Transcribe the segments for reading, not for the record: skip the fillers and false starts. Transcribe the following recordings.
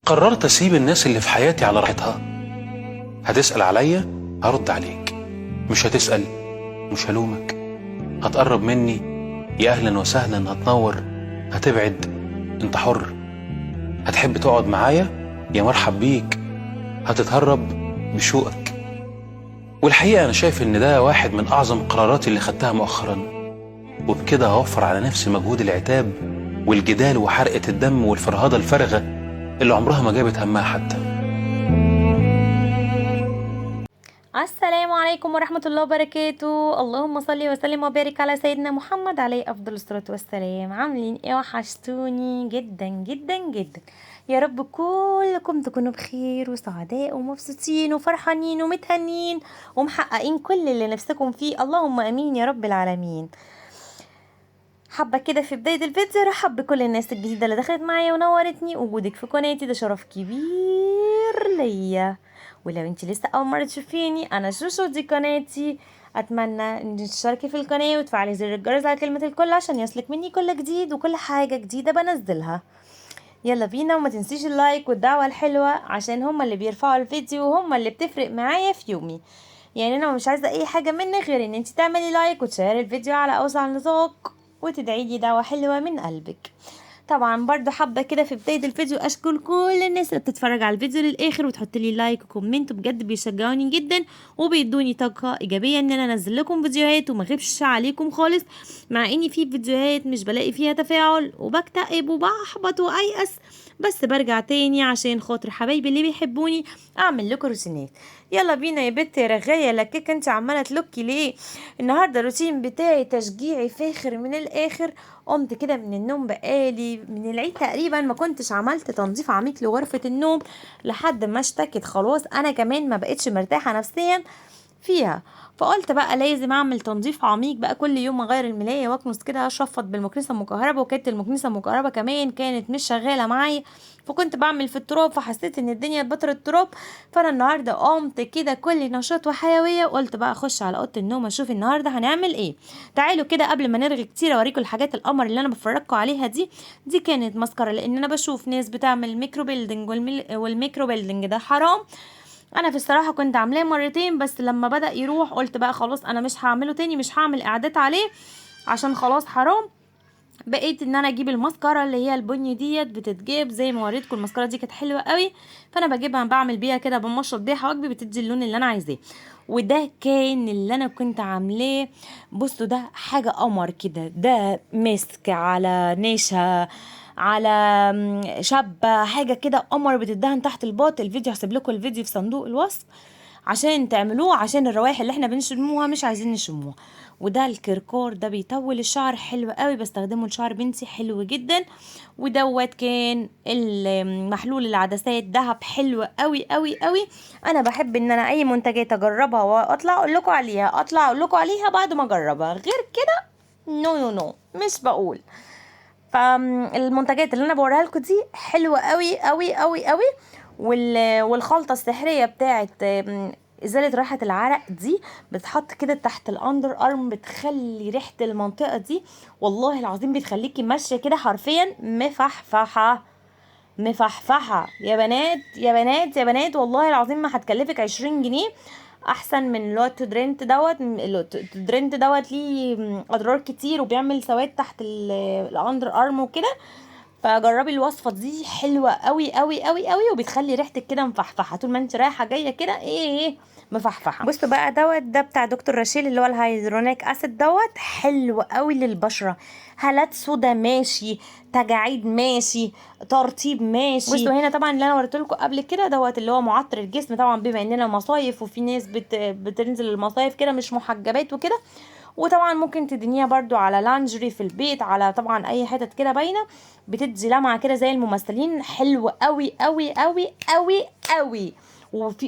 قررت اسيب الناس اللي في حياتي على راحتها. هتسأل عليا هرد عليك، مش هتسأل مش هلومك. هتقرب مني يا اهلا وسهلا، هتنور، هتبعد انت حر. هتحب تقعد معايا يا مرحب بيك، هتتهرب بشوقك. والحقيقة أنا شايف إن ده واحد من أعظم قراراتي اللي خدتها مؤخرا، وبكده هوفر على نفسي مجهود العتاب والجدال وحرقة الدم والفرهدة الفارغة اللي عمرها ما جابت همها حتى. السلام عليكم ورحمة الله وبركاته. اللهم صل وسلم وبارك على سيدنا محمد عليه أفضل الصلاة والسلام. عاملين ايه؟ وحشتوني جدا جدا جدا. يا رب كلكم تكونوا بخير وسعداء ومبسوطين وفرحانين ومتهنين ومحققين كل اللي نفسكم فيه، اللهم امين يا رب العالمين. حابة كده في بداية الفيديو رحب بكل الناس الجديدة اللي دخلت معايا ونورتني. وجودك في قناتي ده شرف كبير ليا. ولو انت لسه اول مرة تشوفيني، انا شوشو، دي قناتي. اتمنى ان تشتركي في القناة وتفعلي زر الجرس على كلمة الكل عشان يصلك مني كل جديد وكل حاجة جديدة بنزلها. يلا بينا، وما تنسيش ال like والدعوة الحلوة عشان هما اللي بيرفعوا الفيديو وهما اللي بتفرق معايا في يومي. يعني انا مش عايزة اي حاجة منك غير ان انت تعملي like وتشيري الفيديو على اوسع نطاق وتدعي لي دعوة حلوة من قلبك. طبعا برضو حابة كده في بداية الفيديو اشكر كل الناس اللي بتتفرج على الفيديو للاخر وتحط لي like و comment، بجد بيشجعوني جدا وبيدوني طاقة ايجابية ان انا انزل لكم فيديوهات وما اغيبش عليكم خالص، مع اني في فيديوهات مش بلاقي فيها تفاعل وبكتئب وبحبط وايأس، بس برجع تاني عشان خاطر حبايبي اللي بيحبوني اعمل لكم روتينات. يلا بينا يا بنت يا رغايه لكك، انت عماله تلكي ليه؟ النهارده الروتين بتاعي تشجيعي فاخر من الاخر. قمت كده من النوم، بقالي من العيد تقريبا ما كنتش عملت تنظيف عميق لغرفة النوم لحد ما اشتكت خلاص، انا كمان ما بقتش مرتاحة نفسيا فيها، فقلت بقى لازم اعمل تنظيف عميق بقى، كل يوم اغير الملايه واكنس كده، اشفط بالمكنسه المكهربه. وكانت المكنسة المكهربه كمان كانت مش شغالة معايا، فكنت بعمل في التراب، فحسيت ان الدنيا اتبطرت تراب. فانا النهارده قمت كده كل نشاط وحيوية، وقلت بقى اخش على اوضة النوم اشوف النهارده هنعمل ايه. تعالوا كده قبل ما نرغي كتير اوريكم الحاجات القمر اللي انا بفرجكم عليها دي. دي كانت مسكره، لان انا بشوف ناس بتعمل microblading، وال microblading ده حرام. انا في الصراحة كنت عاملاه مرتين بس، لما بدا يروح قلت بقى خلاص انا مش هعمله تاني، مش هعمل اعادات عليه عشان خلاص حرام. بقيت ان انا اجيب المسكره اللي هي البني ديت، بتتجاب زي ما وريتكم، المسكره دي كانت حلوة قوي، فانا بجيبها بعمل بيها كده، بمشط بيها حواجبي، بتدي اللون اللي انا عايزاه. وده كان اللي انا كنت عاملاه. بصوا ده حاجة قمر كده، ده مسك على نشا على شابه، حاجة كده قمر بتدهن تحت الباط. الفيديو هسيب لكم الفيديو في صندوق الوصف عشان تعملوه، عشان الروايح اللي احنا بنشموها مش عايزين نشموها. وده الكركار، ده بيطول الشعر حلو قوي، بستخدمه لشعر بنتي حلو جدا. ودوت كان المحلول العدسات، دهب حلو قوي قوي قوي. انا بحب ان انا اي منتجات اجربها واطلع اقول لكم عليها، اطلع اقول لكم عليها بعد ما اجربها، غير كده no no no مش بقول. فالمنتجات اللي انا بوريها لكم دي حلوة قوي قوي قوي قوي. والخلطه السحريه بتاعت ازالة ريحه العرق دي بتحط كده تحت ال underarm، بتخلي ريحه المنطقة دي والله العظيم بتخليكي ماشية كده حرفيا مفحفحه مفحفحه. يا بنات يا بنات يا بنات، والله العظيم ما هتكلفك 20 جنيه، احسن من اللي هو التودرنت دوت. التودرنت دوت ليه اضرار كتير وبيعمل سواد تحت ال underarm وكده. فجربي الوصفة دي حلوة قوي قوي قوي قوي، وبتخلي ريحتك كده مفحفحه طول ما انت رايحة جاية كده، ايه مفحفحه. بصوا بقى دوت ده بتاع دكتور راشيل اللي هو ال hyaluronic acid دوت، حلو قوي للبشره، هالات سودا ماشي، تجاعيد ماشي، ترطيب ماشي. بصوا هنا طبعا اللي انا وريت لكم قبل كده دوت اللي هو معطر الجسم، طبعا بما اننا مصايف وفي ناس بتنزل المصايف كده مش محجبات وكده، وطبعا ممكن تدينيها برضو على لانجري في البيت، على طبعا اي حتت كده باينة، بتدي لمعة كده زي الممثلين، حلو قوي قوي قوي قوي قوي.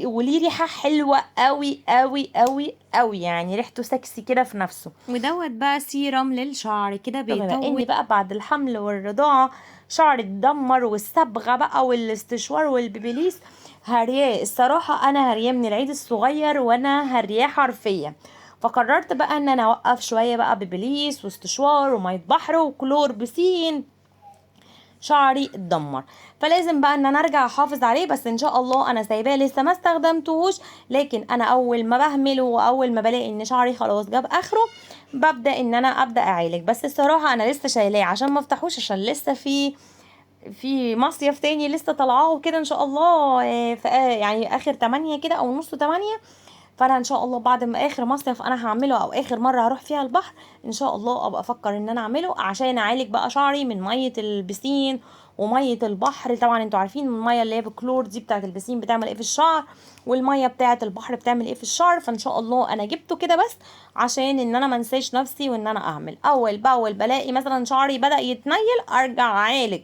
وليه ريحه حلوة قوي قوي قوي قوي، يعني ريحته سكسي كده في نفسه. ودوت بقى سيرم للشعر كده بما بيطول. ان بقى بعد الحمل والرضاعه شعر اتدمر، والصبغه بقى والاستشوار والبيبيليس هرياه. الصراحة انا هرياه من العيد الصغير، وانا هرياه حرفيا. فقررت بقى ان انا اوقف شوية بقى بيبيليس واستشوار ومية بحر وكلور بسين، شعري اتدمر. فلازم بقى ان انا ارجع احافظ عليه. بس ان شاء الله انا سايباه لسه ما استخدمتهوش، لكن انا اول ما بهمله واول ما بلاقي ان شعري خلاص جاب اخره ببدا ان انا ابدا اعالج. بس الصراحة انا لسه شايلاه عشان ما افتحوش، عشان لسه في مصيف تاني لسه طالعاه وكده ان شاء الله، في يعني اخر 8 كده او نص 8. فانا ان شاء الله بعد ما اخر مصيف انا هعمله او اخر مرة هروح فيها البحر ان شاء الله ابقى افكر ان انا اعمله، عشان اعالج بقى شعري من مية البسين ومية البحر. طبعا انتوا عارفين المية اللي هي بالكلور دي بتاعه البسين بتعمل ايه في الشعر، والمية بتاعه البحر بتعمل ايه في الشعر. فان شاء الله انا جبته كده بس عشان ان انا ما انساش نفسي وان انا اعمل اول باول. بلاقي مثلا شعري بدا يتنيل ارجع اعالج.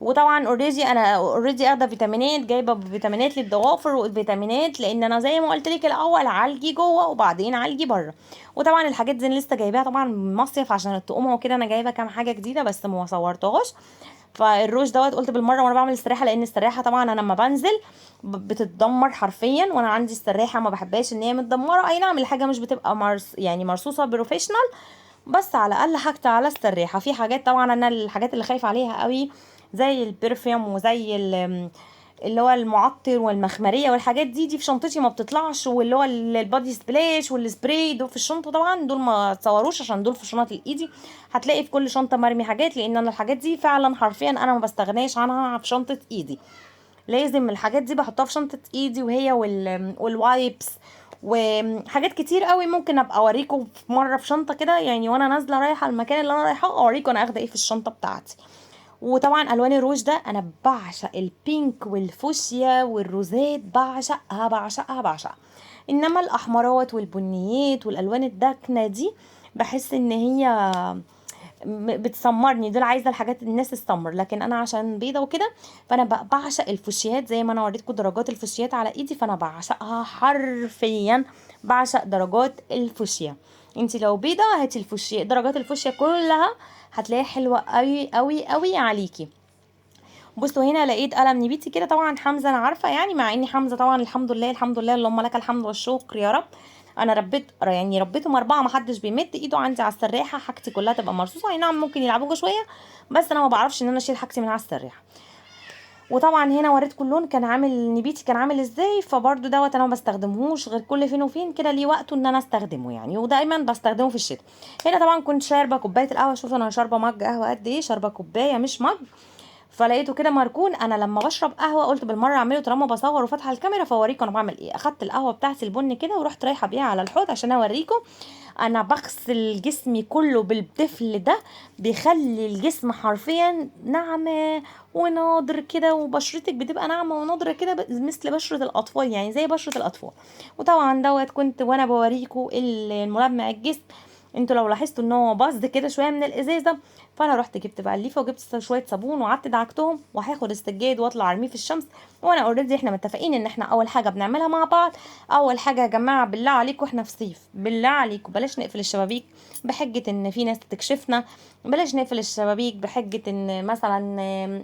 وطبعا already انا already اخده فيتامينات، جايبه فيتامينات للضوافر وفيتامينات، لان انا زي ما قلت لك الاول عالجي جوه وبعدين عالجي بره. وطبعا الحاجات دي انا لسه جايباها طبعا من مصيف عشان التقومه وكده، انا جايبه كام حاجة جديدة بس ما صورتهاش. فالروج دوت قلت بالمرة وانا بعمل السراحه، لان السراحه طبعا انا لما بنزل بتتدمر حرفيا، وانا عندي السراحه ما بحبهاش ان هي متدمره. اي نعم الحاجة مش بتبقى يعني مرصوصه professional، بس على الاقل حاجتي على السراحه. في حاجات طبعا انا الحاجات اللي خايفة عليها قوي زي ال perfume وزي اللي هو المعطر والمخمريه والحاجات دي في شنطتي ما بتطلعش، واللي هو ال body splash وال spray دول في الشنطة طبعا، دول ما تصوروش عشان دول في شنط الايدي. هتلاقي في كل شنطه مرمي حاجات، لان انا الحاجات دي فعلا حرفيا انا ما بستغناش عنها في شنطه ايدي. لازم الحاجات دي بحطها في شنطه ايدي، وهي وال wipes وحاجات كتير قوي. ممكن ابقى اوريكم في مرة في شنطه كده يعني، وانا نازله رايحة المكان اللي انا رايحة اوريكم انا اخده ايه في الشنطة بتاعتي. وطبعا الوان الروج ده انا بعشق ال pink والفوشيا والروزات، بعشقها بعشقها بعشقها. انما الاحمرات والبنيات والالوان الداكنة دي بحس ان هي بتسمرني، دول عايزه الحاجات الناس السمر، لكن انا عشان بيضة وكده فانا بعشق الفوشيات. زي ما انا وريتكم درجات الفوشيات على ايدي، فانا بعشقها حرفيا، بعشق درجات الفوشيا. انت لو بيضة هاتي الفوشيا، درجات الفوشيا كلها هتلاقيها حلوة قوي قوي قوي عليكي. بصوا هنا لقيت قلم نبيتي كده، طبعا حمزة انا عارفه يعني، مع اني حمزة طبعا الحمد لله الحمد لله اللهم لك الحمد والشكر يا رب، انا ربيت يعني ربيتهم 4 ما حدش بيمد ايده عندي على السراحه، حاجتي كلها تبقى مرصوصه. اي نعم ممكن يلعبوها شوية، بس انا ما بعرفش ان انا اشيل حاجتي من على السراحه. وطبعا هنا وريتكم اللون كان عامل نبيتي كان عامل ازاي، فبرده دوت انا ما بستخدمهوش غير كل فين وفين كده، ليه وقته ان انا استخدمه يعني، ودايما بستخدمه في الشتاء. هنا طبعا كنت شاربه كوباية القهوة، شوفوا انا شاربه مج قهوة قد ايه، شاربه كوباية مش مج، فلقيته كده مركون. انا لما بشرب قهوة قلت بالمرة اعمله طالما بصور وفاتحه الكاميرا فاوريكم انا بعمل ايه. اخدت القهوة بتاعتي البن كده ورحت رايحة بيها على الحوض عشان اوريكم انا بغسل جسمي كله بالتفل ده، بيخلي الجسم حرفيا ناعمة وناضر كده، وبشرتك بتبقى ناعمة وناضره كده مثل بشره الاطفال، يعني زي بشره الاطفال. وطبعا دوت كنت وانا بوريكم الملمع الجسم، انتوا لو لاحظتوا ان هو باظ كده شوية من الازازه، فانا رحت جبت بقى الليفه وجبت شوية صابون وقعدت دعكتهم، وهاخد السجاد واطلع ارميه في الشمس. وانا already احنا متفقين ان احنا اول حاجة بنعملها مع بعض، اول حاجة يا جماعة بالله عليكم احنا في صيف، بالله عليكم بلاش نقفل الشبابيك بحجة ان في ناس تكشفنا، بلاش نقفل الشبابيك بحجة ان مثلا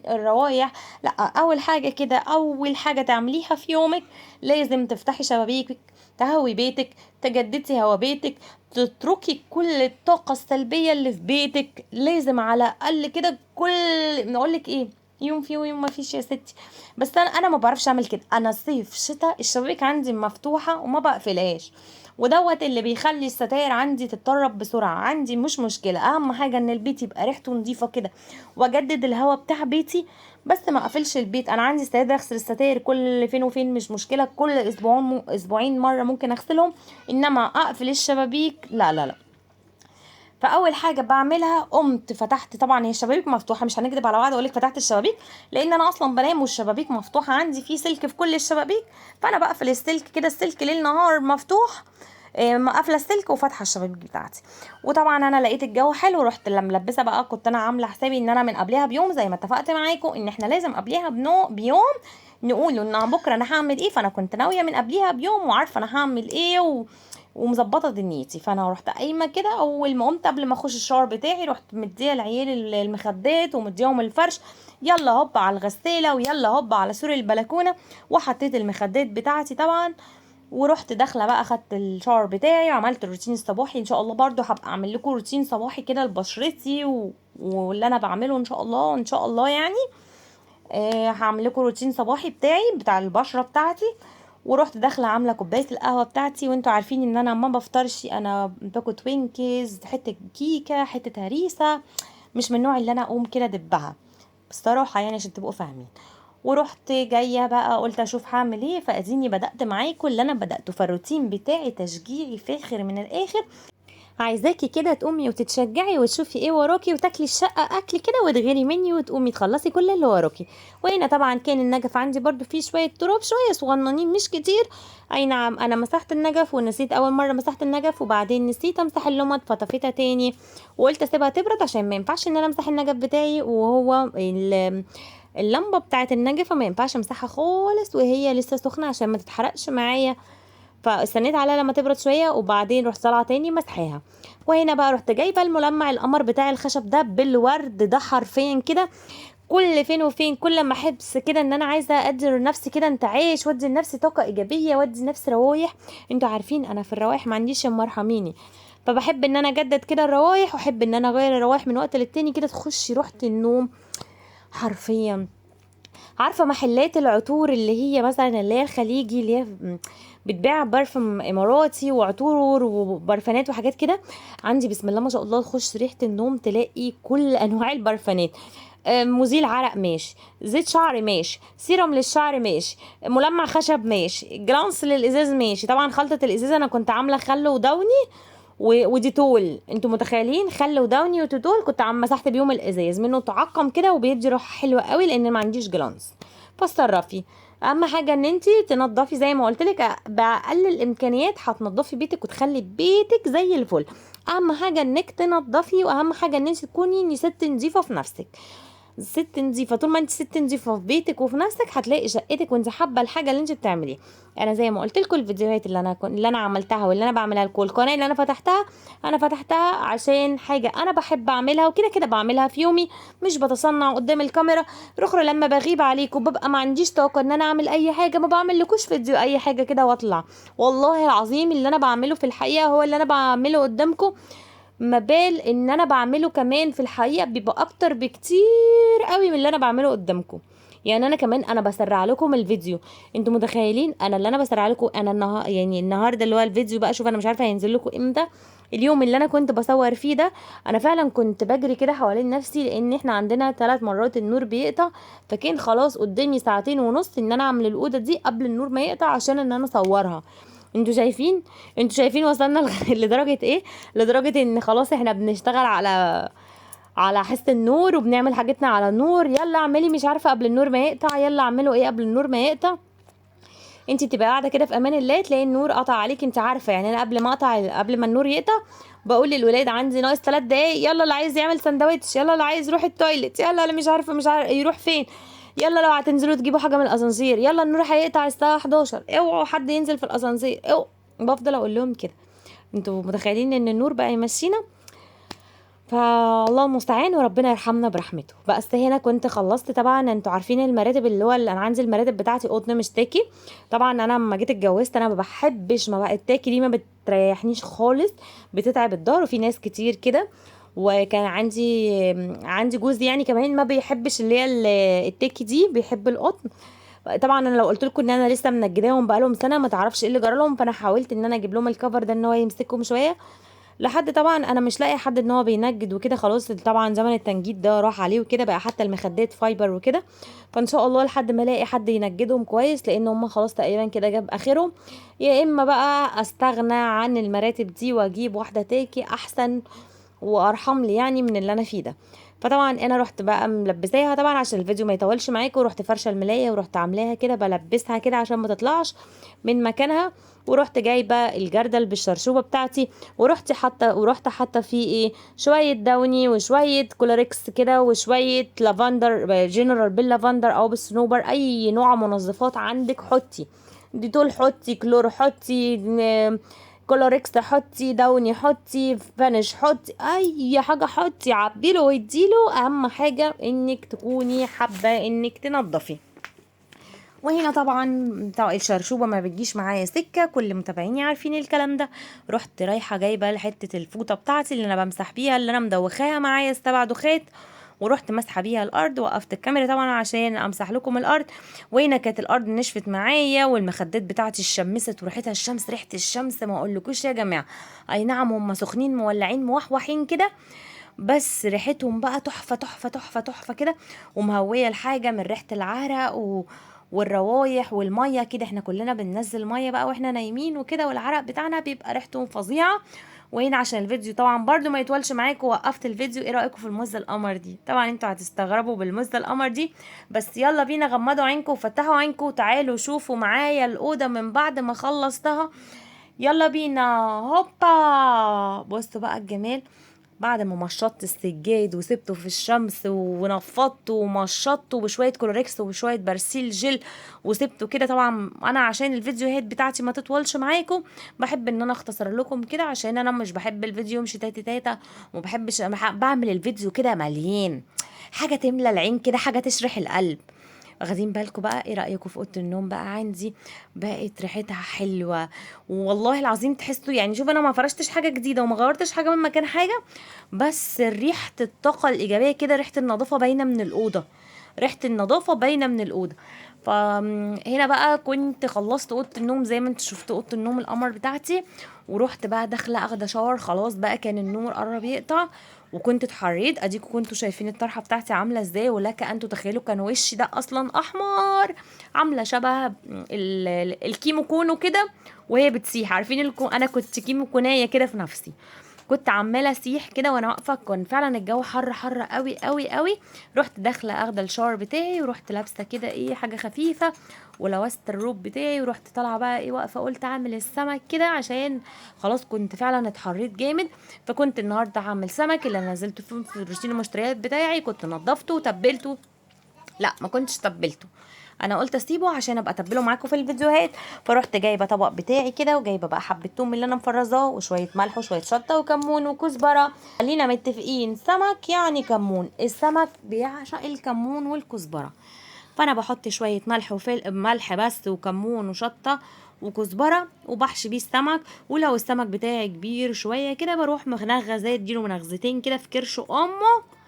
الروايح، لا اول حاجة كده، اول حاجة تعمليها في يومك لازم تفتحي شبابيكك، تهوي بيتك، تجددي هوا بيتك، تتركي كل الطاقة السلبية اللي في بيتك. لازم على الأقل كده كل نقولك ايه، يوم فيه ويوم ما فيش يا ستي. بس انا ما بعرفش اعمل كده، انا صيف شتاء الشبابيك عندي مفتوحة وما بقفلهاش، ودوت اللي بيخلي الستاير عندي تتطرب بسرعة. عندي مش مشكلة، اهم حاجة ان البيت يبقى ريحته نظيفة كده، واجدد الهوا بتاع بيتي، بس ما اقفلش البيت. انا عندي استعداد اغسل الستاير كل فين وفين، مش مشكلة، كل اسبوعين مرة ممكن اغسلهم، انما اقفل الشبابيك لا لا لا. فاول حاجة بعملها قمت فتحت، طبعا هي الشبابيك مفتوحة، مش هنكدب على بعض اقول لك فتحت الشبابيك، لان انا اصلا بنام والشبابيك مفتوحة عندي، في سلك في كل الشبابيك، فانا بقفل السلك كده، السلك ليل نهار مفتوح، قافله السلك وفاتحه الشبابيك بتاعتي. وطبعا انا لقيت الجو حلو، رحت لما ملبسه بقى، كنت انا عامله حسابي ان انا من قبلها بيوم زي ما اتفقت معاكم ان احنا لازم قبلها بيوم نقول ان بكره انا هعمل ايه، فانا كنت ناوية من قبلها بيوم وعارفه انا هعمل ايه ومظبطه دنيتي. فانا رحت قايمة كده اول ما قمت قبل ما اخش الشاور بتاعي، رحت مديه العيال المخدات ومديهم الفرش، يلا هوب على الغسالة ويلا هوب على سور البلكونه، وحطيت المخدات بتاعتي طبعا. ورحت داخله بقى اخدت ال shower بتاعي وعملت الروتين الصباحي. ان شاء الله برضو هبقى اعمل لكم روتين صباحي كده لبشرتي واللي انا بعمله ان شاء الله، ان شاء الله يعني هعمل لكم روتين صباحي بتاعي بتاع البشرة بتاعتي. ورحت داخله عامله كوباية القهوة بتاعتي، وانتوا عارفين ان انا ما بفطرش، انا باكل Twinkies، حتة كيكة، حتة هريسه، مش من النوع اللي انا اقوم كده دبها بصراحة يعني عشان تبقوا فاهمين. ورحت جاية بقى قلت اشوف هعمل ايه، فاديني بدات معاكم اللي انا بداته. فالروتين بتاعي تشجيعي فاخر من الاخر، عايزاكي كده تقومي وتتشجعي وتشوفي ايه وراكي وتاكلي الشقة اكل كده وتغيري مني وتقومي تخلصي كل اللي وراكي. وهنا طبعا كان النجف عندي برضو فيه شوية تراب، شوية صغننين مش كتير. اي نعم انا مسحت النجف ونسيت، اول مرة مسحت النجف وبعدين نسيت امسح اللمط فطفيتها تاني، وقلت اسيبها تبرد عشان ما ينفعش ان انا امسح النجف بتاعي وهو اللمبة بتاعه النجفه ما ينفعش امسحها خالص وهي لسه سخنة عشان ما تتحرقش معايا. فاستنيت عليها لما تبرد شوية وبعدين رحت طالعه تاني مسحاها. وهنا بقى رحت جايبه الملمع القمر بتاع الخشب ده بالورد ده، حرفيا كده كل فين وفين كل ما احس كده ان انا عايزه ادي لنفسي كده انتعاش، وادي لنفسي طاقة ايجابية، وادي لنفسي روايح. انتوا عارفين انا في الروايح ما عنديش يا مرحميني، فبحب ان انا اجدد كده الروايح، واحب ان انا اغير الروايح من وقت للتاني كده. تخشي روحه النوم حرفيا. عارفه محلات العطور اللي هي مثلا اللي هي الخليجي اللي هي بتبيع برفم اماراتي وعطور وبرفانات وحاجات كده، عندي بسم الله ما شاء الله تخش ريحه النوم تلاقي كل انواع البرفانات. مزيل عرق ماشي، زيت شعر ماشي، سيرم للشعر ماشي، ملمع خشب ماشي، جلانس للازاز ماشي. طبعا خلطه الازاز انا كنت عامله خل ودوني وديتول، انتوا متخيلين خل ودوني وديتول كنت عم مسحت بيهم الازاز منه، تعقم كده وبيدي روح حلوة قوي لان ما عنديش جلانس. فاتصرفي، اهم حاجة ان انتي تنضفي زي ما قلت لك باقل الامكانيات، هتنضفي بيتك وتخلي بيتك زي الفل. اهم حاجة انك تنضفي، واهم حاجة ان انتي تكوني ست نظيفة في نفسك، ست نظيفة. طول ما انت ست نظيفة في بيتك وفي نفسك هتلاقي شقتك وانت حابة الحاجة اللي انت بتعمليها. انا زي ما قلت لكم الفيديوهات اللي انا عملتها واللي انا بعملها لكم، القناة اللي انا فتحتها، انا فتحتها عشان حاجة انا بحب اعملها وكده كده بعملها في يومي، مش بتصنع قدام الكاميرا. رخرة لما بغيب عليكم ببقى ما عنديش طاقة ان انا اعمل اي حاجة، ما بعمل لكوش فيديو اي حاجة كده واطلع. والله العظيم اللي انا بعمله في الحقيقة هو اللي انا بعمله قدامكم، ما بال ان انا بعمله كمان في الحقيقة بيبقى اكتر بكتير قوي من اللي انا بعمله قدامكم. يعني انا كمان انا بسرع لكم الفيديو، انتوا متخيلين انا اللي انا بسرع لكم انا يعني النهارده اللي هو الفيديو بقى، شوف انا مش عارفه هينزل لكم امتى. اليوم اللي انا كنت بصور فيه ده انا فعلا كنت بجري كده حوالين نفسي، لان احنا عندنا 3 مرات النور بيقطع، فكان خلاص قدامي 2.5 ساعة ان انا اعمل الاوضة دي قبل النور ما يقطع عشان ان انا اصورها. انتوا شايفين وصلنا لدرجة ايه؟ لدرجة ان خلاص احنا بنشتغل على حس النور وبنعمل حاجتنا على النور. يلا اعملي مش عارفه قبل النور ما يقطع، يلا اعملوا ايه قبل النور ما يقطع. انت بتبقى قاعدة كده في امان الله تلاقي النور قطع عليك، انت عارفه يعني انا قبل ما النور يقطع بقول للولاد عندي ناقص 3 دقايق، يلا اللي عايز يعمل سندوتش، يلا اللي عايز يروح ال toilet، يلا اللي مش عارف يروح فين، يلا لو هتنزلوا تجيبوا حاجة من الاسانسير، يلا النور هيقطع الساعة 11، اوعوا حد ينزل في الاسانسير، اوعوا. بفضل اقول لهم كده. انتوا متخيلين ان النور بقى يمشينا؟ فالله المستعان وربنا يرحمنا برحمته. بس هنا كنت خلصت طبعا، انتوا عارفين المراتب اللي هو اللي انا عندي المراتب بتاعتي قطن مش تاكي. طبعا انا لما جيت اتجوزت انا ما بحبش، ما بقى التاكي دي ما بتريحنيش خالص، بتتعب الظهر، وفي ناس كتير كده. وكان عندي جوز يعني كمان ما بيحبش اللي هي التاكي دي، بيحب القطن. طبعا انا لو قلت لكم ان انا لسه منجداهم بقالهم سنة ما تعرفش ايه اللي جرى لهم، فانا حاولت ان انا اجيب لهم الكفر ده ان هو يمسكهم شوية، لحد طبعا انا مش لاقي حد ان هو بينجد وكده، خلاص طبعا زمن التنجيد ده راح عليه وكده، بقى حتى المخدات fiber وكده. فان شاء الله لحد ما الاقي حد ينجدهم كويس، لان هم خلاص تقريبا كده جاب اخرهم. يا اما بقى استغنى عن المراتب دي واجيب واحدة تاكي احسن وارحم لي يعني من اللي انا فيه ده. فطبعا انا رحت بقى ملبساها طبعا عشان الفيديو ما يطولش معاكم، ورحت فرشه الملايه ورحت عاملاها كده بلبسها كده عشان ما تطلعش من مكانها، ورحت جايبه الجردل بالشرشوبه بتاعتي، ورحت حاطه فيه ايه شوية داوني وشوية كلوركس كده وشوية لافندر، جنرال باللافندر او بالصنوبر، اي نوع منظفات عندك حطي، ديتول حطي، كلور حطي، كلوركس حطي، داوني حطي، فانش حطي، اي حاجة حطي، عبيله واديله. اهم حاجة انك تكوني حابة انك تنظفي. وهنا طبعا الشرشوبه ما بتجيش معايا سكة، كل متابعيني عارفين الكلام ده. رحت رايحة جايبه حتة الفوطه بتاعتي اللي انا بمسح بيها، اللي انا مدوخاها معايا ال7 دوخات، ورحت مسحه بيها الارض. وقفت الكاميرا طبعا عشان امسح لكم الارض. وهنا كانت الارض نشفت معايا، والمخدات بتاعتي اتشمست وريحتها الشمس، ريحه الشمس ما اقولكوش يا جماعة. اي نعم هم سخنين مولعين موحوحين كده، بس ريحتهم بقى تحفة تحفة تحفة تحفة كده، ومهويه الحاجة من ريحه العرق والروايح والمية كده. احنا كلنا بننزل مية بقى واحنا نايمين وكده، والعرق بتاعنا بيبقى ريحته فظيعة. وهنا عشان الفيديو طبعا برضو ما يطولش معاكم وقفت الفيديو. ايه رايكم في المزة القمر دي؟ طبعا انتوا هتستغربوا بالمزه القمر دي، بس يلا بينا، غمضوا عينكم وفتحوا عينكم وتعالوا شوفوا معايا الاوضة من بعد ما خلصتها. يلا بينا، هوبا. بصوا بقى الجمال، بعد ما مشطت السجاد وسبته في الشمس ونفضته ومشطته بشوية كلوركس وبشويه برسيل جل وسبته كده. طبعا انا عشان الفيديوهات بتاعتي ما تطولش معاكم بحب ان انا اختصر لكم كده، عشان انا مش بحب الفيديو يمشي تاتا تاتا، وما بحبش بعمل الفيديو كده مليان حاجة تملى العين كده، حاجة تشرح القلب. واخدين بالكم بقى؟ ايه رايكم في اوضة النوم بقى؟ عندي بقت ريحتها حلوة والله العظيم، تحسوا يعني شوف انا ما فرشتش حاجة جديدة وما غيرتش حاجة من مكان حاجة، بس ريحه الطاقة الايجابية كده، ريحه النظافة باينة من الاوضة، ريحه النظافة باينة من الاوضة. فهنا بقى كنت خلصت اوضة النوم زي ما انتوا شفتوا اوضة النوم القمر بتاعتي، ورحت بقى داخله اخده شاور. خلاص بقى كان النور قرب يقطع وكنت اتحريت. اديكوا كنتوا شايفين الطرحة بتاعتي عامله ازاي، ولك ان تتخيلوا كان وشي ده اصلا احمر، عامله شبه الكيمو كونو كده وهي بتسيح. عارفين انا كنت كيمو كونايه كده في نفسي، كنت عماله اسيح كده وانا واقفة. كان فعلا الجو حر حر قوي قوي قوي. رحت داخله اخده الشاور بتاعي، ورحت لابسه كده ايه حاجة خفيفة، ولبست الروب بتاعي، ورحت طالعه بقى ايه واقفة، قلت اعمل السمك كده عشان خلاص كنت فعلا اتحريت جامد. فكنت النهارده هعمل سمك اللي انا نزلته في روتين المشتريات بتاعي، كنت نضفته وتبلته. لا ما كنتش تبلته، انا قلت اسيبه عشان ابقى اتبله معاكم في الفيديوهات. فرحت جايبه طبق بتاعي كده، وجايبه بقى حبه توم اللي انا مفرزاه، وشوية ملح وشوية شطه وكمون وكزبره. خلينا متفقين سمك يعني كمون، السمك بيعشق الكمون والكزبره. فانا بحط شوية ملح ملح بس وكمون وشطه وكزبره، وبحشي بيه السمك. ولو السمك بتاعي كبير شوية كده بروح مغنغه، اديله منغزتين كده في كرش امه،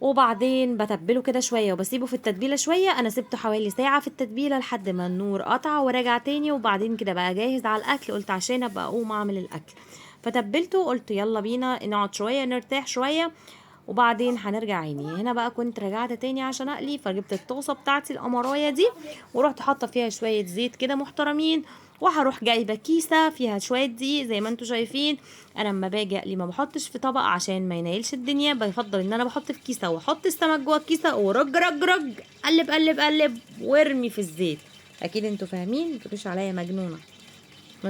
وبعدين بتبله كده شوية وبسيبه في التتبيله شوية. انا سبته حوالي ساعة في التتبيله لحد ما النور قطع وراجع تاني، وبعدين كده بقى جاهز على الاكل. قلت عشان ابقى اقوم اعمل الاكل، فتبلته. قلت يلا بينا نقعد شوية نرتاح شوية وبعدين هنرجع عيني. هنا بقى كنت رجعت تاني عشان اقلي، فجبت الطاسه بتاعتي القمرايه دي ورحت حاطه فيها شوية زيت كده محترمين، وهروح جايبه كيسه فيها شوية دقيق زي ما انتم شايفين. انا لما باجي اقلي ما بحطش في طبق عشان ما ينيلش الدنيا، بفضل ان انا بحط في كيسه واحط السمك جوه الكيسة ورج رج رج، قلب قلب قلب وارمي في الزيت. اكيد انتوا فاهمين، ما تقولوش عليا مجنونة.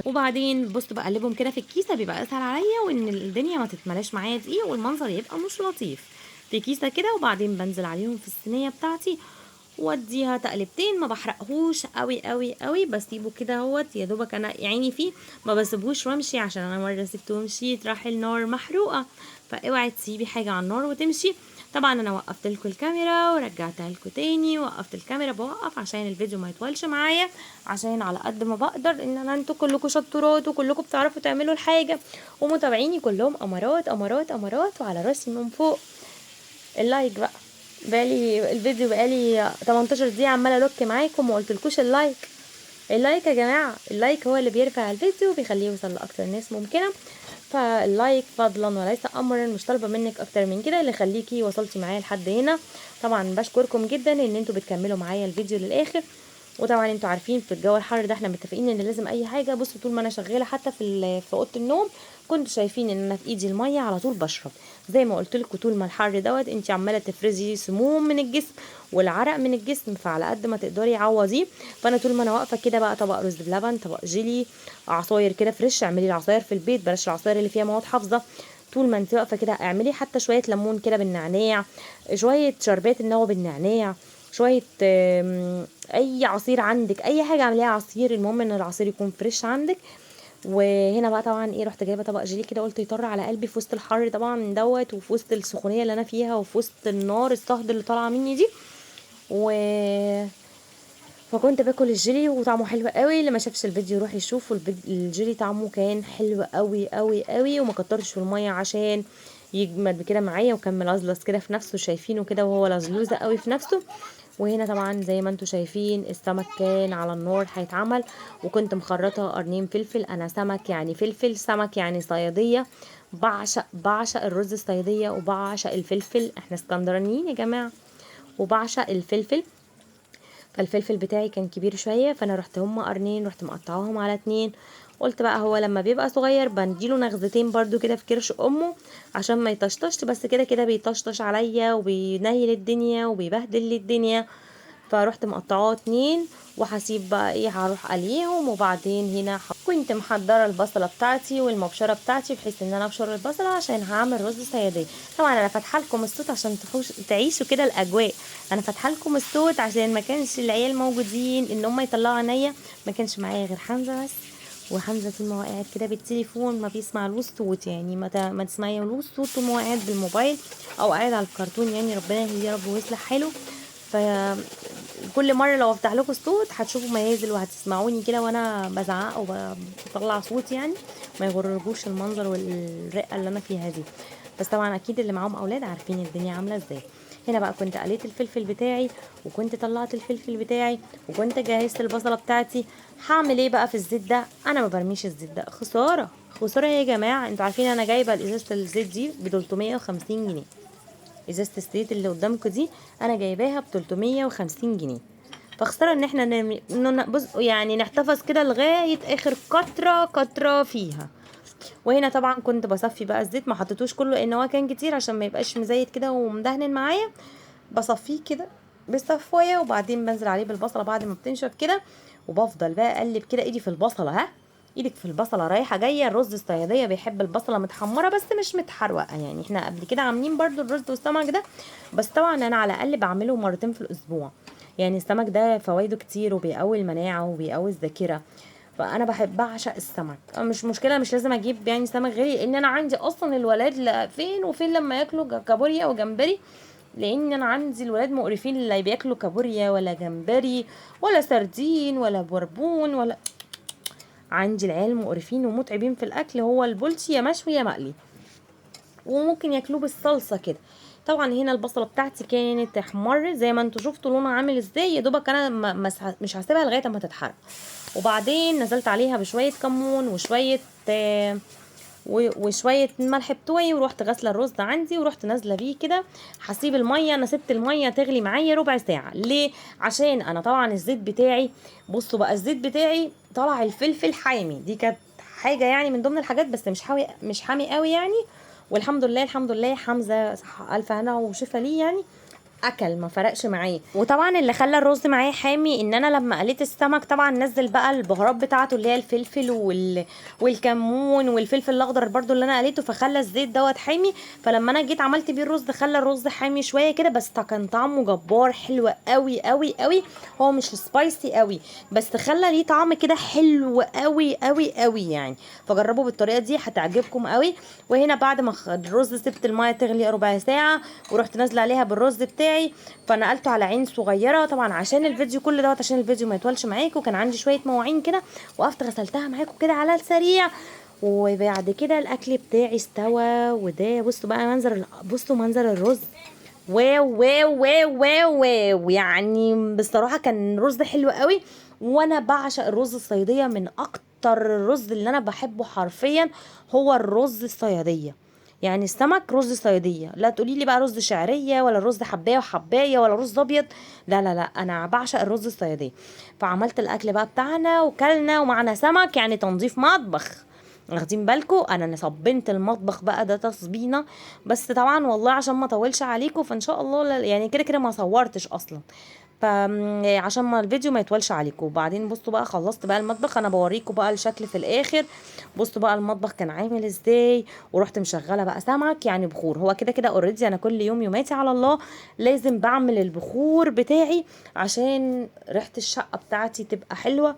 وبعدين بصوا بقلبهم كده في الكيسة، بيبقى اسهل عليا وان الدنيا ما تتملاش معايا دقيق والمنظر يبقى مش لطيف في كيسه كده. وبعدين بنزل عليهم في الصينية بتاعتي واديها تقلبتين، ما بحرقهوش قوي قوي قوي، بسيبه كده اهوت يا دوبك انا عيني فيه، ما بسيبهوش وامشي، عشان انا مرة سبته ومشيت راح النار محروقة. فاوعي تسيبي حاجة على النار وتمشي. طبعا انا وقفت لكم الكاميرا ورجعتها لكم تاني، وقفت الكاميرا بوقف عشان الفيديو ما يطولش معايا، عشان على قد ما بقدر ان انا انتوا كلكم شطورات وكلكم بتعرفوا تعملوا الحاجة، ومتابعيني كلهم امارات امارات امارات وعلى راسي من فوق. ال like بقى، بقالي الفيديو بقالي 18 دقيقة عماله الوك معاكم وما قلتلكوش ال like. ال like يا جماعة، ال like هو اللي بيرفع الفيديو وبيخليه يوصل لاكتر ناس ممكنة. فال like فضلا وليس امرا، مش طالبه منك اكتر من كده، اللي خليكي وصلتي معايا لحد هنا. طبعا بشكركم جدا ان انتوا بتكملوا معايا الفيديو للاخر. وطبعا انتوا عارفين في الجو الحر ده احنا متفقين ان لازم اي حاجة. بصوا طول ما انا شغالة حتى في اوضة النوم كنتوا شايفين ان انا في ايدي المية على طول بشرب. زي ما قلت لكم طول ما الحر دوت انت عماله تفرزي سموم من الجسم والعرق من الجسم، فعلى قد ما تقدري عوضيه. فانا طول ما انا واقفة كده بقى طبق رز بلبن، طبق جيلي، عصاير كده fresh، اعملي العصاير في البيت، بلاش العصاير اللي فيها مواد حافظه. طول ما انت واقفة كده اعملي حتى شوية ليمون كده بالنعناع، شوية شربات النوى بالنعناع، شوية اي عصير عندك، اي حاجة اعمليها عصير، المهم ان العصير يكون fresh عندك. وهنا بقى طبعا ايه، رحت جايبه طبق جيلي كده، قلت يطر على قلبي في وسط الحر طبعا دوت، وفي وسط السخونيه اللي انا فيها، وفي وسط النار الصهد اللي طالعه مني دي. فكنت باكل الجيلي وطعمه حلو قوي. اللي ما شافش الفيديو يروح يشوفه، الجيلي طعمه كان حلو قوي قوي قوي، وما كترتش في المية عشان يجمد كده معايا، وكان ملزلز كده في نفسه، شايفينه كده وهو لزلوزه قوي في نفسه. وهنا طبعا زي ما انتم شايفين السمك كان على النار هيتعمل، وكنت مخرطه قرنين فلفل. انا سمك يعني فلفل، سمك يعني صياديه، بعشق الرز الصياديه وبعشق الفلفل، احنا اسكندرانيين يا جماعة، وبعشق الفلفل. فالفلفل بتاعي كان كبير شوية، فانا رحت هما قرنين، رحت مقطعاهم على 2. قلت بقى هو لما بيبقى صغير بنديله نغزتين برضو كده في كرش امه عشان ما يطشطش، بس كده كده بيطشطش عليا وبينيل الدنيا وبيبهدل الدنيا. فروحت مقطعاه 2 وهسيب بقى ايه، هروح قليهم. وبعدين هنا كنت محضرة البصله بتاعتي والمبشره بتاعتي، بحيث ان انا ابشر البصله عشان هعمل رز صياديه. طبعا انا فاتحة لكم الصوت عشان تعيشوا كده الاجواء، انا فاتحة لكم الصوت عشان ما كانش العيال موجودين ان هم يطلعوا عينيا، ما كانش معايا غير حمزة بس، وحمزة طول ما هو قاعد كده بالتليفون ما بيسمعلوش صوت، يعني ما تسمعيلوش صوت طول ما هو قاعد بالموبايل او قاعد على الكرتون، يعني ربنا يهديه يا رب ويصلح حاله. فكل مرة لو افتح لكم الصوت هتشوفوا مهازل وهتسمعوني كده وانا بزعق وبطلع صوت، يعني ما يغرركوش المنظر والرقه اللي انا فيها دي. بس طبعا اكيد اللي معاهم اولاد عارفين الدنيا عامله ازاي. هنا بقى كنت قليت الفلفل بتاعي، وكنت طلعت الفلفل بتاعي، وكنت جهزت البصله بتاعتي. هعمل ايه بقى في الزيت ده؟ انا ما برميش الزيت ده، خسارة خسارة يا جماعة. انتوا عارفين انا جايبه ازازة الزيت دي ب 350 جنيه، ازازة الزيت اللي قدامكم دي انا جايباها ب 350 جنيه، فخساره ان احنا يعني نحتفظ كده لغاية اخر قطرة قطرة فيها. وهنا طبعا كنت بصفي بقى الزيت، ما حطيتوش كله لان هو كان كتير عشان ما يبقاش مزيت كده ومدهن معايا، بصفيه كده بالصفايه، وبعدين بنزل عليه بالبصله بعد ما بتنشف كده، وبفضل بقى اقلب كده ايدي في البصله، ها ايدك في البصله رايحة جاية. الرز الصياديه بيحب البصله متحمره بس مش متحروقه، يعني احنا قبل كده عاملين برضو الرز والسمك ده، بس طبعا انا على الاقل بعمله مرتين في الاسبوع. يعني السمك ده فوائده كتير، وبيقوي المناعة وبيقوي الذاكرة، فانا بحب بعشق السمك. مش مشكلة، مش لازم اجيب يعني سمك غالي، لان انا عندي اصلا الولاد فين وفين لما ياكلوا كابوريا وجمبري، لان انا عندي الولاد مقرفين اللي بياكلوا كابوريا ولا جمبري ولا سردين ولا بربون ولا، عندي العيال مقرفين ومتعبين في الاكل. هو البولتي يا مشوي يا مقلي، وممكن ياكلوه بالصلصه كده. طبعا هنا البصله بتاعتي كانت احمرت زي ما انتوا شفتوا لونها عامل ازاي، يا دوبك انا مش هسيبها لغاية اما تتحرق. وبعدين نزلت عليها بشوية كمون وشوية ملح بتوعي، ورحت غاسله الرز عندي ورحت نازله بيه كده. هسيب المية، انا سبت المية تغلي معايا ربع ساعة. ليه؟ عشان انا طبعا الزيت بتاعي، بصوا بقى الزيت بتاعي طلع الفلفل حامي، دي كانت حاجة يعني من ضمن الحاجات، بس مش حامي قوي يعني. والحمد لله الحمد لله حمزة الف هنا وشفا ليه، يعني اكل ما فرقش معاه. وطبعا اللي خلى الرز معايا حامي ان انا لما قليت السمك طبعا نزل بقى البهارات بتاعته اللي هي الفلفل والكمون والفلفل الاخضر برضو اللي انا قليته، فخلى الزيت دوت حامي. فلما انا جيت عملت بيه الرز خلى الرز حامي شوية كده، بس كان طعمه جبار حلو قوي قوي قوي. هو مش سبايسي قوي بس خلى ليه طعم كده حلو قوي قوي قوي يعني. فجربوا بالطريقة دي هتعجبكم قوي. وهنا بعد ما الرز سبت المية تغلي ربع ساعة ورحت نازله عليها بالرز بتاعي، فنقلته على عين صغيرة طبعا عشان الفيديو كل دوت، عشان الفيديو ما يطولش معاكم. كان عندي شوية مواعين كده وقفت غسلتها معاكم كده على السريع. وبعد كده الاكل بتاعي استوى. وده بصوا بقى منظر، بصوا منظر الرز، wow wow wow wow wow. يعني بصراحة كان رز حلو قوي، وانا بعشق الرز الصياديه، من اكتر الرز اللي انا بحبه حرفيا هو الرز الصياديه. يعني السمك رز صياديه، لا تقولي لي بقى رز شعرية ولا رز حبايه وحبايه ولا رز ابيض، لا لا لا، انا بعشق الرز الصياديه. فعملت الاكل بقى بتاعنا وكلنا ومعنا سمك، يعني تنظيف مطبخ، واخدين بالكم انا صبنت المطبخ بقى ده تصبينه. بس طبعا والله عشان ما اطولش عليكم فان شاء الله يعني كده كده ما صورتش اصلا، فعشان ما الفيديو ما يطولش عليكم. وبعدين بصوا بقى خلصت بقى المطبخ، انا بوريكم بقى الشكل في الاخر. بصوا بقى المطبخ كان عامل ازاي. ورحت مشغله بقى سمك يعني بخور، هو كده كده already انا كل يوم يوماتي على الله لازم بعمل البخور بتاعي عشان ريحه الشقة بتاعتي تبقى حلوة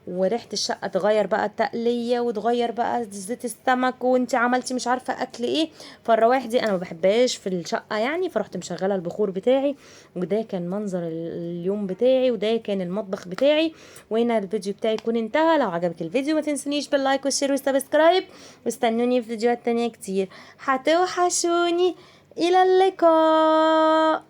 وريحه الشقة تغير بقى التقليه، وتغير بقى زيت السمك، وانت عملتي مش عارفه اكل ايه. فالروايح دي انا ما بحبهاش في الشقة يعني، فرحت مشغله البخور بتاعي. وده كان منظر اليوم بتاعي، وده كان المطبخ بتاعي. وهنا الفيديو بتاعي يكون انتهى. لو عجبك الفيديو ما تنسونيش بال like وال share وال subscribe، واستنوني في فيديوهات تانية كتير. هتوحشوني، الى اللقاء.